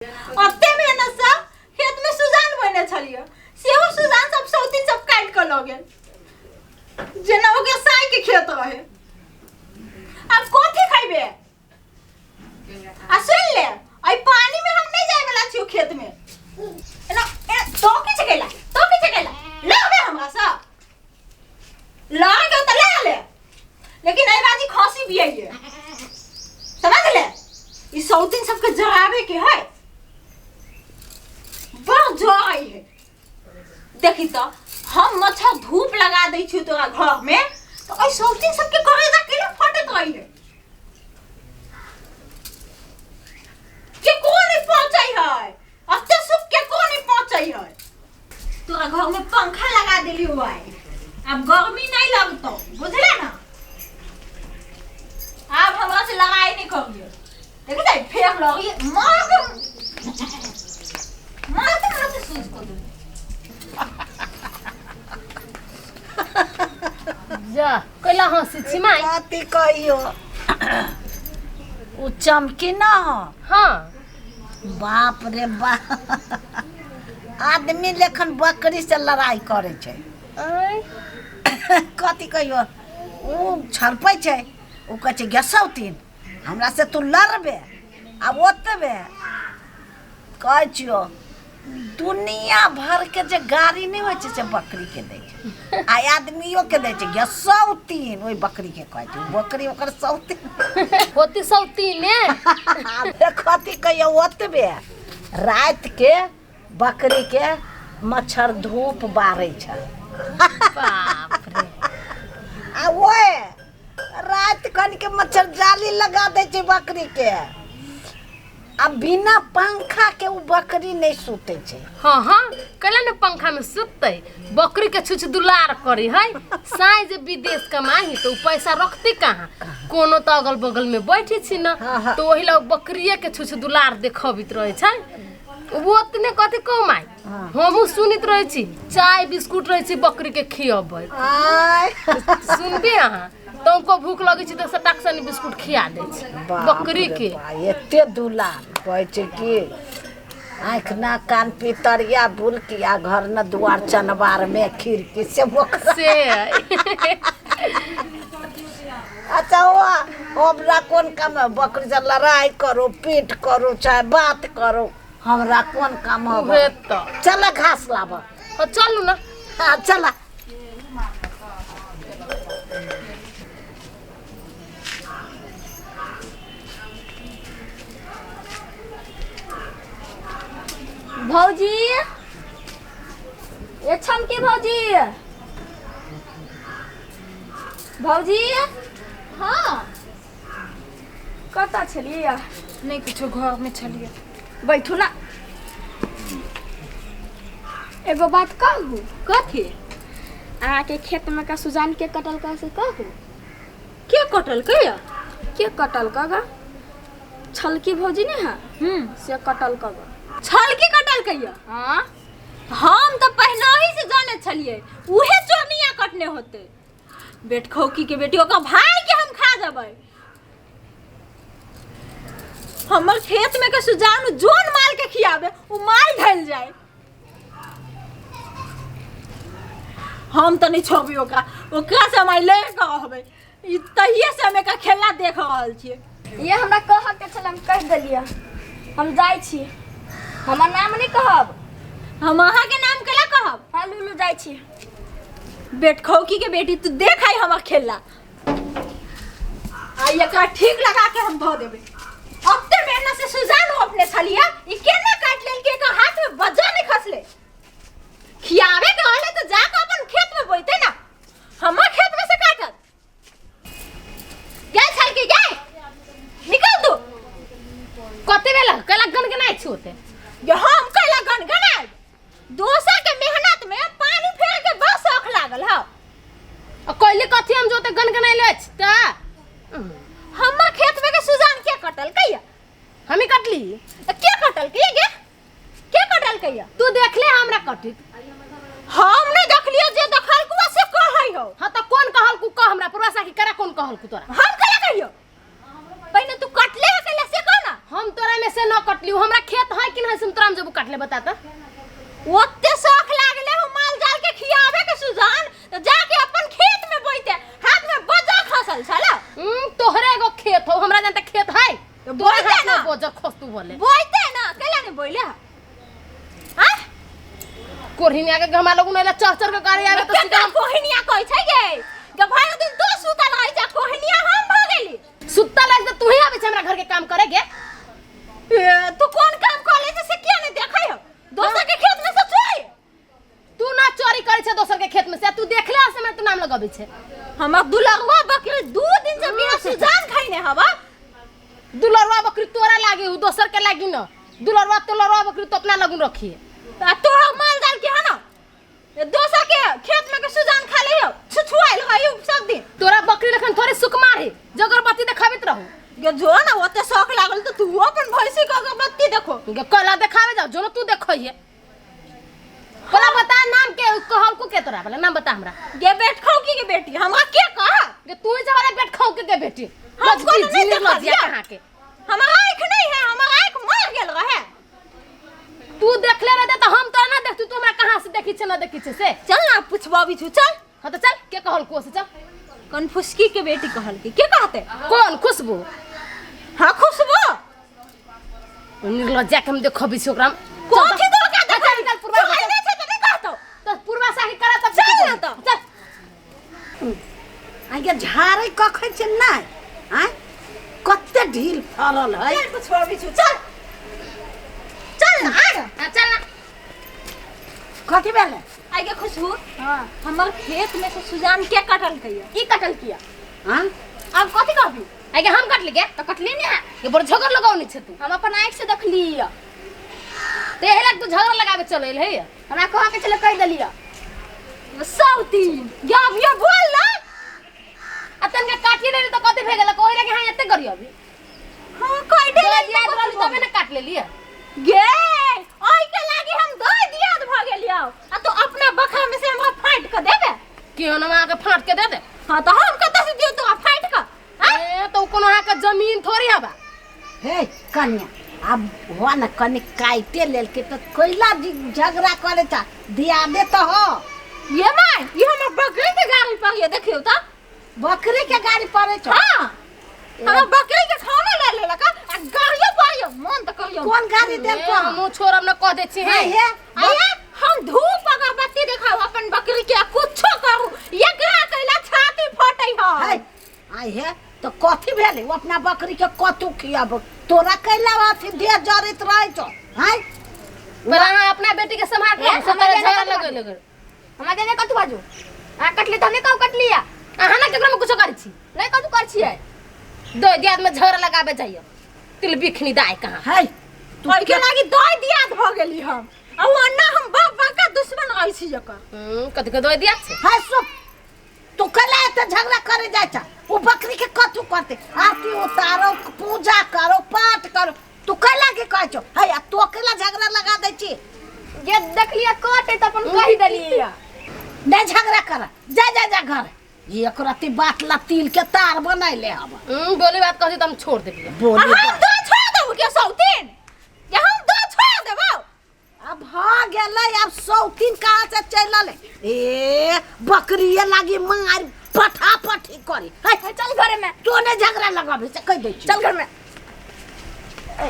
ओते मेहनत से खेत में सुजान बने छलिए, सेहो सुजान सब सौतीन सब काट के लऽ गेल, जेना ओकर साई के खेत रहे। अब कथी खैबे? आ सुन ले, अइ पानी में हम नहीं जाए वाला छियो खेत में। एना एना तो की गेला, तो की गेला, लड़बे हमरा से? लड़ के तो ले ले, लेकिन एहि बाजी खसी भी है, समझ ले। ई सौतीन सबके जरावे के है, बड़ जराई है। देखी तो हम मच्छर धूप लगा दै छी तोरा घर में, तो एहि सौतीन सबके करेजा केना फटैत रही है के को नहीं पहुंचै है, अते सुख के को नहीं पहुंचै है। तोरा घर में पंखा लगा देलियो है, अब गर्मी नहीं लगतो, बुझले ना? आब हमरा से लड़ाई नहीं करियो। देख जाए फेर लड़ी मार के मार के मार के सूझ को दे। जा कैला हंसी छी माई? कथी कहियो, ओ चमकी ना हो। हाँ। बाप रे बाप, आदमी लेखन बकरी से लड़ाई करे छै। आँय? कथी कहियो, ओ छड़पै छै, ओ कहै छै गेसौतीन हमरा से तू लड़बे। आब ओतबे कहै छियो, दुनिया भर के जे गाड़ी नहि होइ छै से बकरी के दै छै आ आदमियो के दै छै। गेसौतीन ओहि बकरी के कहै छै, बकरी ओकर सौतीन होती सौतीने। आब कथी कहियो, ओतबे राति के बकरी के मच्छर धूप बारै छै। बाप रे। आ ओए राति कन के मच्छर जाली लगा दै छै बकरी के, आ बिना पंखा के उ बकरी नहीं सुते छै। हाँ हाँ, कैला ने पंखा में सुतते? बकरी के छुछ दुलार करी है। साई जे विदेश कमाही तो उ पैसा रखते कहाँ? कोनो तो अगल बगल में बैठे छी न। हाँ, हाँ। तो वही ला बकरिए के छुछ दुलार देखबित रहे छै। वो ओतने कथी कमाई? हाँ। हमहूँ सुनित रहे छी, चाय बिस्कुट रहे छी बकरी के खियबै। आय। सुनबे अहाँ तुमको भूख लगे छी तो सटाक सनी बिस्कुट खिया दै छी बाप बकरी रे के। बा, एते दुलार कहै छै कि आँखि ना कान पितरिया बुलकिया, घर न दुआर चनवार में खिड़की से ओकरा से अच्छा, वो हमरा कोन काम है? बकरी से लड़ाई करो, पीट करो, चाहे बात करो, हमरा कोन काम है? उहे तो। चल घास लाब। हाँ, चलू ना। हाँ चल। भौजी, ए छमकी भौजी, भौजी। हाँ। कतऽ छलियै? नहीं कुछो, घर में छलिए। बैठू ना, एगो बात कहू। कथी? अहाँके खेतमे का सुजान के कटल का से कहू। के कटल के? के कटल का? छलकी भौजी ने है से कटल का। छलकी कटल के? हाँ। हम तो पहले ही से जाने छलिए उहे चोरनिया कटने होते। बेटखौकी के बेटी, ओकर भाई के हम खा जबै। हमर खेत में के सुजान जोन माल के खियाबे उ माल ढल जाए। हम तो नहीं छोड़बी ओकरा, ओकरा से हम ले के रहबै। ई तहिए से हम एकर खेला देख रहल छियै। ये हमरा कहऽ के छल, हम कहि देलियै। हम जाइ छी, हमर नाम नहि कहब। हम अहाँ के नाम केला कहब? हाँ लूलू, जाइ छी। बेटखौकी के बेटी, तू देख आई हमर खेला, आ एकरा ठीक लगा के हम धो देबै। अते मेहनत से सुजान हो अपने छलिया, ई केना काट लेल के एकर हाथ में बज्जा नहीं खसले? खियावे के रहले तो जाके अपन खेत में बोइते ना, हमर खेत में से काटत गए छल के गए। निकल तू। कते बेला कैला गन गनाइ छी ओते? ये हम कैला गन गनाइ? दोसर के मेहनत में पानी फेर के बस शौक लागल हौ। आ कहली कथी हम जोते गन गनाइले अछि त? हमर खेत में के सुजान के कटल कहिया? हमी कटली। के कटल के गे? के कटल कहिया? तू देखले हमरा कटित? हम नहीं देखलियो, जे देखल कुआ से कहै हो। हाँ त कोन कहल कु? कह हमरा पुरवा साखी करा, कोन कहल कु तोरा? हम कैला कहियो? पहिने तू कटले है कैला से कह ना। हम तोरा तोरा में से न कटली हमरा खेत है कि नहीं से हम तोरा में जबू काटले बता त ओते शौक लागले हो माल जाल के खियावे के सुजान तो जाके अपन खेत में बोइते हाथ में बजा खसल छला। तोहरे एगो खेत हो हमरा जानते खेत है तो तोरे बोलते हाथ में ना। बोजर खोस तू बोले बोइते ना कैला नहीं बोइले हां कोरहिनिया के हमरा लोग नैला चढ़ चढ़ के गाड़ी आवे तो केकरा सीधा कोहनिया कहै छै गे गे भरि दिन तू सुतल रहै छै कोहनिया हम भऽ गेली। सुत्ता लाग त तू ही आवे छै हमरा घर के काम करे गे। ए, तू कोन काम कर ले छै से किया नहीं देखै हो दोसर के खेत में से चोरी तू ना चोरी करे छै दोसर के खेत में से तू देखले से हमरा तू नाम लगाबै छै। हमर दुलरुआ बकरी 2 दिन से बिना सुजान खैने हवा। दुलरुआ बकरी तोरा लागी उ दोसर के लागी न दुलरुआ तोलरुआ बकरी तो अपना लगुन रखिए आ तोहर माल जाल के है ना दोसर के खेत में के सुजान खा ले हो छुछुआइल है सब दिन। तोरा बकरी लखन थोड़े सुकमार है जगरबत्ती देखाबित रहू गे जो ना ओते शौक लागल तो तू अपन भैंसी के अगरबत्ती देखो गे कला देखावे जाओ जो तू देखइए बोला बता नाम के कहल को के तोरा बोला नाम बता हमरा गे बेट खाऊ की के बेटी हमरा के कह गे तू ही जवारे बेट खाऊ के बेटी हम लजकी कोनो नहीं जीनी देखलियै। लजिया कहाँ के हमारा आँख नहीं है हमारा आँख मर गेल रहे। तू देखले रहते तो हम तो ना देखतू तू हमरा कहाँ से देखी छे ना देखी छे से चल ना पूछबाबी छु चल। हाँ तो चल के कहल को से चल कनफुसकी के बेटी कहल के कहते कौन खुशबू। हाँ खुशबू निर्लज्जा के हम देखबी छी ओकरा कथी तो का चल, देखबी? चल, पुरवा तू आइले छै त नहीं कहतो तो पूर्वा साही करा तब चल ना तो। चल आगे झाड़े कखन छै नहि आँय कते ढील फड़ल है। चल पूछबाबी छु चल चल ना आ। हाँ, चल ना कथी भेलै आगे खुशबू। हां हमर खेत में से सुजान के कटल कहिया की कटल किया हाँ अब कथी कहबी आगे हम कटली के तो कटली ने ये बड़ झगड़ लगाउनी छे तू हम अपन आँख से देखली ते हेला तू झगड़ा लगावे चलल है हमरा कह के चले कह देलिया सौतीन या ये बोल ना आ तनका काटिए लेली तो कथी भे गेल कोई लगे हां एते करियो अभी। हां काटे दो लेली दिया तो रहल तबे ना काट लेली गे ओइ के लागी हम दो दियाद भ गेलियो आ तू अपना बखा में से हमरा फाट के देबे केहन हम अहाँके फाट के दे दे। हां तो हम कतऽ से दियो तोरा फाट के? ए तो कोनो अहाँके जमीन थोड़ी हबा। हे कन्या अब हुआ ना कनी काटे लेलके तो कैला झगड़ा करे छा दिया दे तो हो। ये my ये हमर बकरी के गाड़ी पर ये देखियो त बकरी के गाड़ी पड़े छो। हां हमर बकरी के खाना ले लेलक आ गाड़ियो पर ये मन त कहियो कोन गाड़ी देल को हमहूँ छोड़ब न कह दै छी हे। हे आये हम धूप अगरबत्ती देखाओ अपन बकरी के कुछो करू एकरा कैला छाती फटै ह। हे आइ हे तो कथी भेलै ओ अपना बकरी के कतू खियाब तोरा कैला अथी देह जरैत रहै छौ हैं। पर अहाँ अपना बेटी के सम्हार के ए, सब हमरा झगड़ा जाने लगे लगे हमरा देने कतू बाजू अहाँ कटली त हमने कहू कटली अहाँ ना केकरो में कुछो करै छी नहीं कतू कर छियै दो दियाद में झगड़ा लगाबे जाइयो तिल बिखनी दाय कहाँ है तू ओइ के लागी दो दियाद भ गेली हम आ ओ अन्ना हम बाप बड़का दुश्मन रहै छी जकर। कथी के दो दियाद छै? है सुन तू कैला एते झगड़ा करे जाइ छ ओ बकरी के कथू करते आरती उतारो पूजा करो पाठ करो तू कैला के कहै छौ है आ तो कैला झगड़ा लगा दै छी जे देखलियै कटे त अपन कहि देलियै। नहीं झगड़ा कर जा जा जा घर ये एक रत्ती बात ला तिल के तार बनैले हब। बोली बात कहती त हम छोड़ देलियै। बोली हम बात। दो छोड़ देबौ के सौतीन जे हम दो छोड़ देबौ। अब भ गेलै अब सौतीन कहाँ से चलि अलै ए बकरिए लागी मार पठा पठी करी। है चल घरे में तो नहीं झगड़ा लगाबे से कह दै छी। चल घर में।